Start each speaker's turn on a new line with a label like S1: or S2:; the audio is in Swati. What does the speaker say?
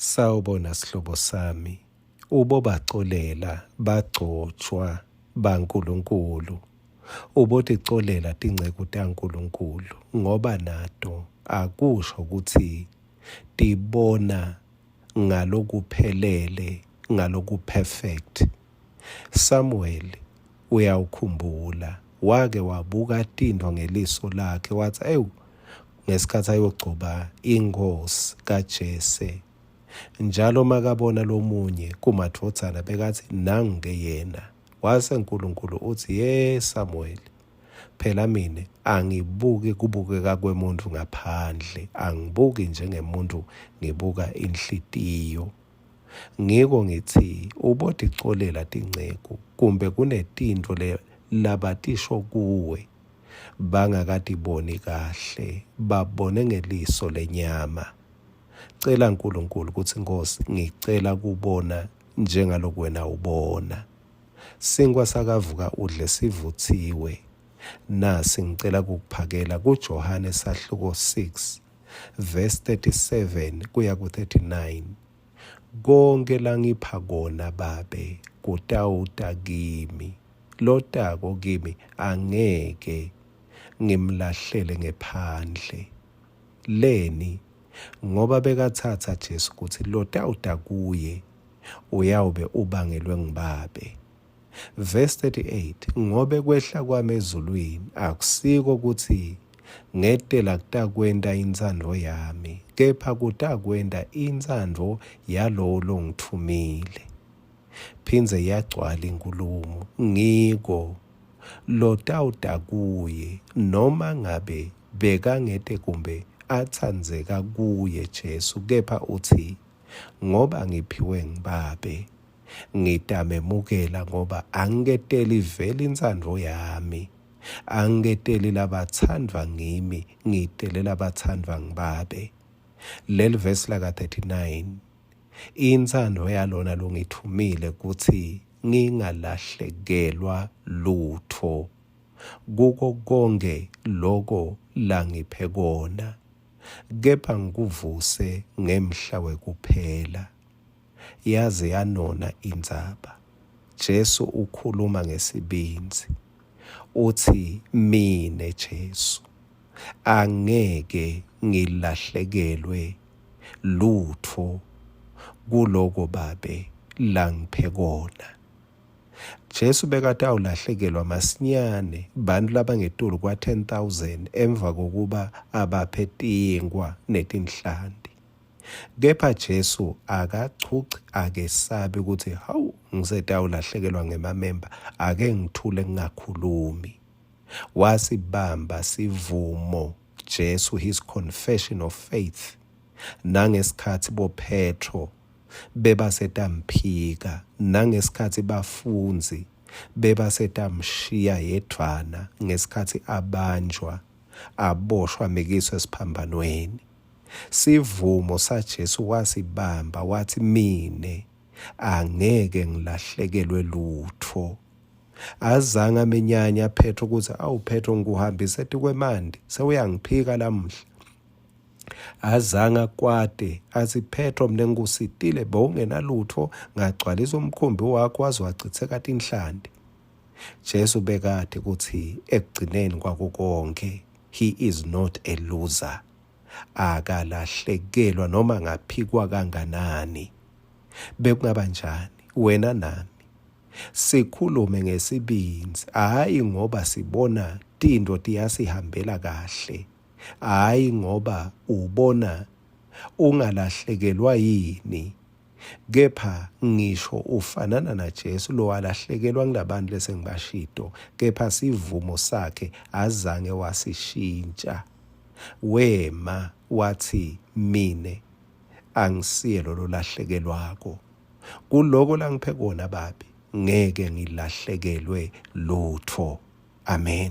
S1: Sawubona sihlobo sami, ubobacolela bagcotshwa baNkulunkulu. Uboticolela tinceku taNkulunkulu ngoba nato akusho kutsi tibona ngalokuphelele, ngaloku-perfect. Samuel uyawukhumbula wake wabuka tintfo ngeliso lakhe watsi ewu ngesikhatsi ayogcoba inkhosi kaJese njalo makabona lomunye kumadvodzana bekatsi nangu-ke yena wase Nkulunkulu utsi ye Samuel phela mine angibuki kubukeka kwemuntfu ngaphandle angibuki njengemuntfu ngibuka inhlitiyo Ngiko ngitsi uboticolela tinceku kumbe kunetintfo labatisho kuwe bangakatiboni kahle, babone ngeliso lenyama. Cela Nkulunkulu kutsi Nkhosi ngicela kubona njengaloku wena ubona. Sinkwa sakavuka udle sivutsiwe. Nasi ngicela kukuphakela kuJohane sahluko 6 verse 37 kuya ku-39. Konkhe langipha kona Babe kutawuta kimi. Lotako kimi angeke ngimlahlele ngephandle. Leni? Ngoba bekatsatsa Jesu kutsi lotawuta kuye uyawube ubangelwe nguBabe. Verse 38 ngobe kwehla kwami ezulwini akusiko kutsi ngetela kutakwenta intsandvo yami kepha kutakwenta intsandvo yalowo longitfumile. Phindze yagcwala inkhulumo ngiko lotawuta kuye noma ngabe bekangete kumbe atsandzeka kuye Jesu kepha utsi ngoba ngiphiwe ngibabe Ngitamemukela ngoba angiketeli vele intsandvo yami, angiketeli labatsandvwa ngimi, ngitele labatsandvwa ngibabe. Leli vesi laka-39 intsandvo yalona longitfumile kutsi ngingalahlekelwa lutfo kuko konkhe loko langiphe kona, kepha ngikuvuse ngemhla wekuphela. Yaze yanona indzaba. Jesu ukhuluma ngesibindzi. Utsi, Mine Jesu angeke ngilahlekelwe lutfo kuloko Babe langiphe kona. Jesu bekatawulahlekelwa masinyane bantfu labangetulu kwa-10,000 emva kokuba abaphe tinkhwa netinhlanti. Kepha Jesu akachuchi akesabi ukuthi hawu ngisetawulahlekelwa ngemamemba ake ngithule ngingakhulumi. Wasibamba sivumo Jesu his confession of faith nangesikhatsi boPhetro bebasetamphika nangesikhatsi bafundzi bebasetamshiya yedvwana ngesikhatsi abanjwa aboshwa amikiswa esiphambanweni. Sivumo saJesu wasibamba watsi mine angeke ngilahlekelwe lutfo. Azange amenyanya Phetro kutsi awu Phetro ngikuhambise etikwemanti sewuyangiphika lamuhla. Azange akwate atsi Phetro mina ngikusitile bowungenalutfo ngagcwalisa umkhumbi wakho waze wacitseka tinhlanti. Jesu bekati kutsi ekugcineni kwako konkhe he is not a loser. Akalahlekelwa noma ngaphikwa kanganani. Bekungaba njani wena nami sikhulume ngesibindzi hhayi ngoba sibona tintfo tiyasihambela kahle, hhayi ngoba ubona ungalahlekelwa yini Kepha ngisho ufanana naJesu lowalahlekelwa ngulabantu lesengibashito, kepha sivumo sakhe azange wasishintsha. Wema watsi, Mine angisiye lololahlekelwako. Kuloko langiphe kona Babe, ngeke ngilahlekelwe lutfo. Amen.